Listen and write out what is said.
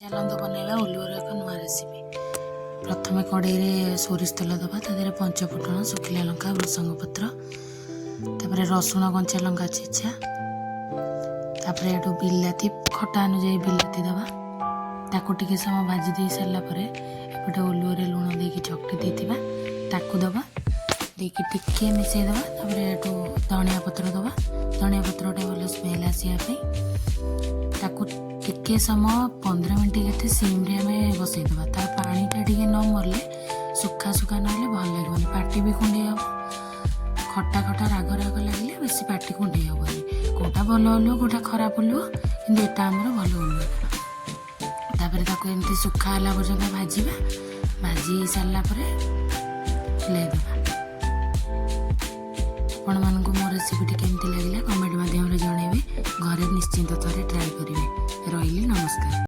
ଚାଲନ୍ତୁ ବନେଇବା ଓଲୁଅର ଏକ ନୂଆ ରେସିପି। ପ୍ରଥମେ କଡ଼େଇରେ ସୋରିଷ ତେଲ ଦେବା। ତା ଦେହରେ ପଞ୍ଚ ଫୁଟଣ, ଶୁଖିଲା ଲଙ୍କା, ଭୃସଙ୍ଗ ପତ୍ର, ତାପରେ ରସୁଣ, କଞ୍ଚା ଲଙ୍କା ଛେଚା, ତାପରେ ଏଠୁ ବିଲାତି, ଖଟା ଅନୁଯାୟୀ ବିଲାତି ଦେବା। ତାକୁ ଟିକେ ସମୟ ଭାଜି ଦେଇ ସାରିଲା ପରେ ଏପଟେ ଓଲୁଅରେ ଲୁଣ ଦେଇକି ଚକଟି ଦେଇଥିବା, ତାକୁ ଦେବା। ଦେଇକି ଟିକେ ମିଶାଇ ଦେବା। ତାପରେ ଏଠୁ ଧନିଆ ପତ୍ର ଦେବା। ଧନିଆ ପତ୍ରଟା ଭଲ ସ୍ମେଲ୍ ଆସିବା ପାଇଁ। ତାକୁ ଟିକେ ସମୟ, 15 ମିନିଟ୍ କେତେ ସିମ୍ରେ ଆମେ ବସେଇଦେବା। ତା ପାଣିଟା ଟିକେ ନ ମରିଲେ, ଶୁଖା ଶୁଖା ନହେଲେ ଭଲ ଲାଗିବନି, ପାଟି ବି କୁଣ୍ଡେଇ ହେବ। ଖଟା ଖଟା, ରାଗ ରାଗ ଲାଗିଲେ ବେଶୀ ପାଟି କୁଣ୍ଡେଇ ହେବନି। କେଉଁଟା ଭଲ ଓଲୁଅ, କେଉଁଟା ଖରାପ ଓଲୁଅ, କିନ୍ତୁ ଏଟା ଆମର ଭଲ ଓଲୁଅ। ତାପରେ ତାକୁ ଏମିତି ଶୁଖା ହେଲା ପର୍ଯ୍ୟନ୍ତ ଭାଜିବା। ଭାଜି ହେଇ ସାରିଲା ପରେ ଓହ୍ଲେଇଦେବା। ଆପଣମାନଙ୍କୁ ମୋ ରେସିପିଟି କେମିତି ଲାଗିଲା, କମେଣ୍ଟ ମାଧ୍ୟମରେ ଜଣାଇବେ। ଘରେ ନିଶ୍ଚିନ୍ତ ଥରେ ଟ୍ରାଏ କରିବେ। ରହିଲି, ନମସ୍କାର।